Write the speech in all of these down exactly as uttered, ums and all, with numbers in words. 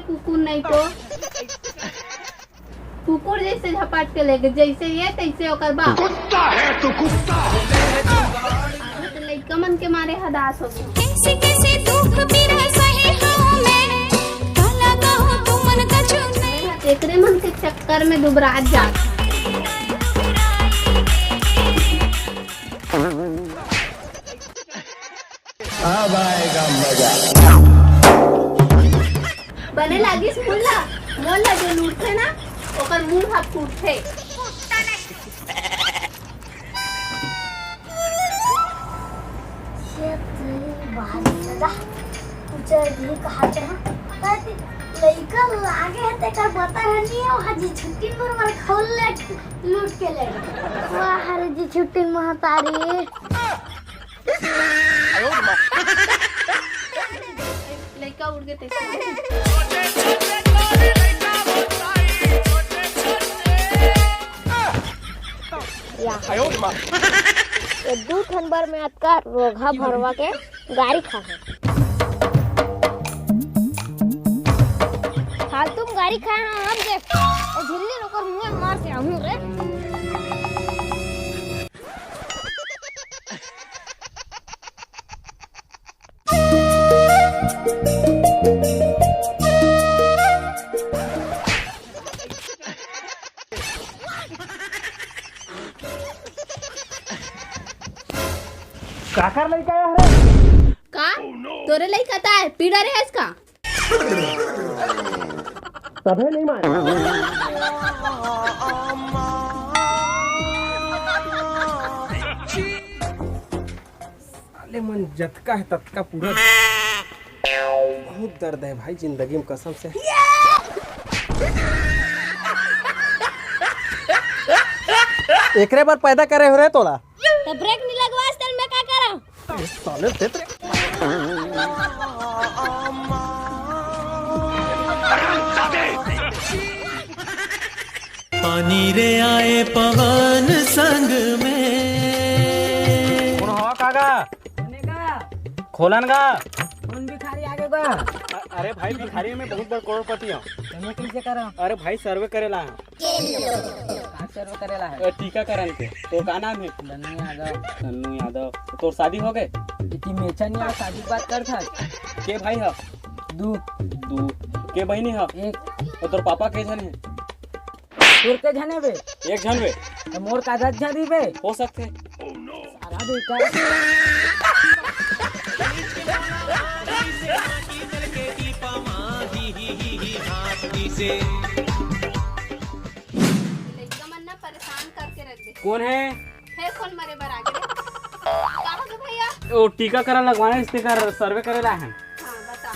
कुकुर नहीं तो कुकुर जैसे झपट के लेगे, जैसे ये तैसे ओकर बाप। कुत्ता है तू, कुत्ता। तो लइका मन के मारे हदास हो गए। कैसे कैसे दुख पीरा सहे हूँ मैं, काला कहूँ तुमन कछु नहीं। एकरे मन के चक्कर में दुबरात जात। अब आएगा मजा। बने लागिस मुल्ला, मोला जो लूटथे ना, ओकर मुंह ह फूटथे। ये तो बाहर चला, कुछ भी कहा चला, लइका लागे है, तेकर बता रहनी है, हाजी छुट्टी पर मर खोल ले, लूट के ले। वाह रे जी, छुट्टी महतारी। लइका उड़ के तैसे या। ये दू ठन बर में अतका रोगहा भरवा के गारी खा है। फालतू में गारी खा है, हम देख। ए झिल्ली ओकर मुंह मार के आहूं रे। काकर लइका है रे? का? तोरे लइका ता है, पीड़ा रे है इसका? तभे नहीं मारे। साले मन जतका है ततका पूरा। बहुत दर्द है भाई जिंदगी में कसम से। एकरे बर पैदा करे हो रे तोला। तो ब्रेक नहीं लगवा, चल मैं का करा? साले देत रे। पानी रे आए पवन संग में। कौन हवा कागा? खोलन गा। कौन भिखारी आगे बा? अ-, अरे भाई, भिखारी में बहुत बड़ करोड़पति हूँ। तो मैं कैसे करा? अरे भाई, सर्वे करेला है। का सर्वे करेला है? अ, टीकाकरण के। तो का नाम है? सन्नू यादव। सन्नू यादव। तोर शादी हो गए? इतनी मेचा नहीं आ, शादी की बात कर था। के भाई है? दू। दू। के बहनी है? एक। और तोर पापा के जन है? तोर के झने बे? एक झन बे। तो मोर का दस झन रही बे? हो सकते। सारा बेटा। लइका मन ना परेशान करके रख दे। कौन है? है कौन मरे बर आगे रे? का हो गए भैया? वो टीकाकरण लगवाना है, इसके कर सर्वे करे ला है। हाँ, बता।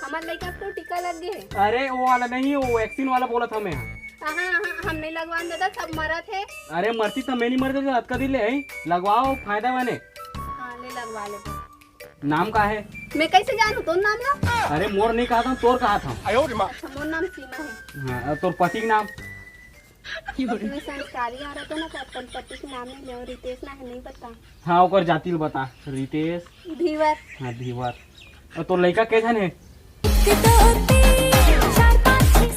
हमर लइका को टीका लग गए है। अरे वो वाला नहीं, वो वैक्सीन वाला बोला था मैं। हाँ, हाँ, हम नहीं लगवान दादा, सब मरत है। अरे मरती तो मैं नहीं मरते, अतका दिन ले है, लगवाओ, फायदा बने। हाँ, ले लगवा ले। नाम का है? मैं कैसे जानू तोर नाम ला? अरे मोर नहीं कहा था, तोर कहा था। अच्छा, मोर नाम सीमा है। हाँ, और तोर पति के नाम? इतने संस्कारी आ रहा तो ना, अपन पति के नाम नहीं ले, रितेश ना है, नहीं बता। हाँ, ओकर जाति ल बता। रितेश। धीवर। हाँ, धीवर। और तोर लइका के झन है?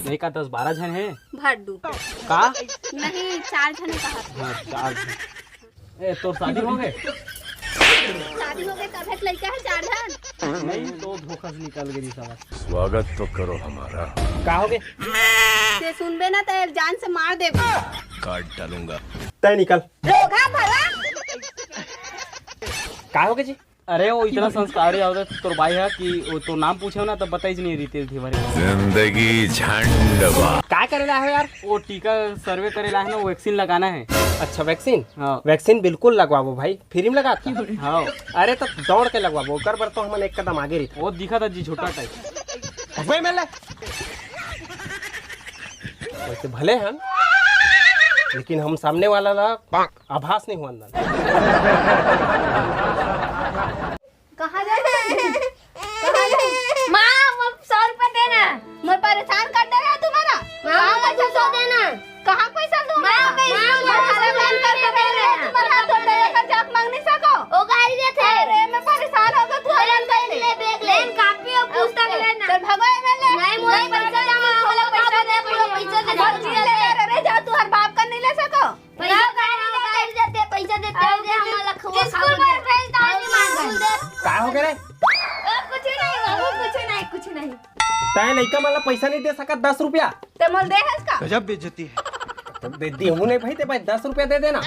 लइका दस बारह झन है। भर दू। का? नहीं, चार झन कहा। हाँ, चार झन। ए, तोर शादी हो गए? शादी हो गए, तब है लइका है चार झन। नहीं, तो धोखा से निकल गई समझ। स्वागत तो करो हमारा। का हो गए? ते सुनबे ना, ते जान से मार देबे। काट डालूंगा। तय निकल। धोखा भला। का हो गए जी? अरे, वो इतना संस्कारी आवत तोर भाई है कि वो तो नाम पूछे ना, तब बताइस नहीं रितेश धीवर। जिंदगी झंड बा। का करेला है यार? वो टीका सर्वे करेला है ना, वो वैक्सीन लगाना है। अच्छा, वैक्सीन? हाँ। वैक्सीन बिल्कुल लगवाबो भाई, फ्री में लगा था। हाँ। अरे, तो दौड़ के लगवाबो, ओकर बर तो हमन एक कदम आगे रहिथन। वो दिखा था जी, छोटा टाइप। अबे, मिल ले। वैसे भले हन, लेकिन हम सामने वाला ला आभास नहीं हुआ अंदर। कहाँ जाए? कहाँ जाए? माँ, मोर सौ रुपया देना। मोर परेशान कर दे रहा तुम्हारा। माँ, मोर पैसा सौ देना। कहाँ पैसा दूँ? माँ, मैं माँ, स्कूल मोर में पैसा खाना बंद कर दे रहा। तुम्हारा हाथ उठा लेकर जाके मांग नहीं सको। ओ गाड़ी देते। अरे, मैं परेशान हो गया, तू लेन, लेन, ले, बैग ले। लेन, कॉपी और पुस्तक लेना। चल, भागो। तैं लइका मन ला पैसा नहीं दे सकत, दस रुपया? ते मोल दे हस का? गजब बेइज्जती है। तो दे दी हूँ नहीं भाई, ते भाई दस रुपया दे देना।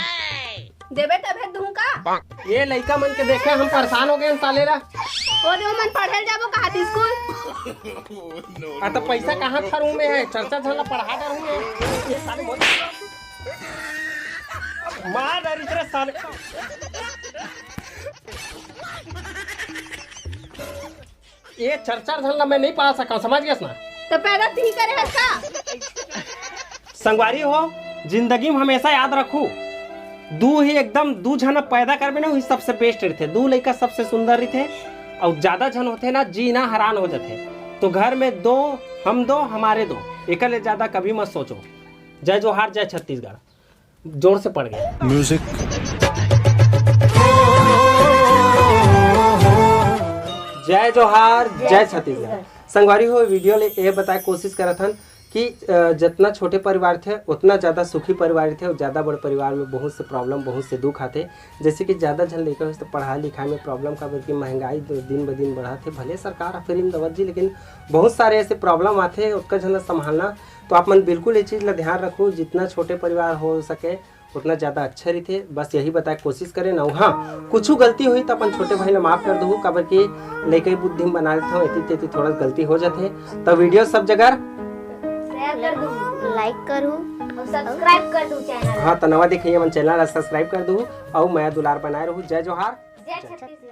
देबे तभे दूं का? ये लइका मन के देखे हम परेशान हो गए हैं साले ला। ओ दे मन पढ़े जाबो कहा थी स्कूल? आ तो पैसा कहाँ था रूम में है, चर्चा झन ला पढ़ा डर हूँ मैं। ये साले बहुत मार डर इतने साले। ये चर्चा झन ला मैं नहीं पढ़ा सका, समझ गए ना? तो पैदा तुही करे हस का? संगवारी हो, जिंदगी में हमेशा याद रखू, दू ही एकदम दू झन पैदा करबे ना, वही सबसे बेस्ट रहते। दू लइका सबसे सुंदर रहते, और ज्यादा झन होते ना, जीना हरान हो जाते। तो घर में दो, हम दो, हमारे दो, एकर ले ज्यादा कभी मत सोचो। जय जोहार, जय छत्तीसगढ़। जोर से पड़ गया। म्यूजिक। जय जोहार, जय छत्तीसगढ़। संगवारी हो, वीडियो ले ये बताए कोशिश करत हन कि अ, जितना छोटे परिवार थे, उतना ज्यादा सुखी परिवार थे, और ज्यादा बड़े परिवार में बहुत से प्रॉब्लम, बहुत से दुख आते। जैसे कि ज्यादा झन लइका होइस तो पढ़ाई लिखाई में प्रॉब्लम, काबर कि महंगाई दो दिन ब दिन बढ़त हे। भले सरकार ह फ्री में दवत जी, लेकिन बहुत सारे ऐसे प्रॉब्लम आते हैं, ओतका झन ला संभालना। तो आप मन बिल्कुल ये चीज ला ध्यान रखो, जितना छोटे परिवार हो सके उतना ज्यादा अच्छा रहिथे। बस यही बताए कोशिश करें ना। हाँ, कुछ गलती हुई तो अपन छोटे भाई ला माफ कर दू, काबर कि लइका बुद्धि में बना लेते हो, एती तेती थोड़ा गलती हो जाते। तो वीडियो सब जगह शेयर कर दू, लाइक करू और सब्सक्राइब कर दू चैनल। हाँ, तो नवा देखिए मन चैनल ला सब्सक्राइब कर दू और मया दुलार बनाए रहू। जय जोहार। जय छत्तीसगढ़।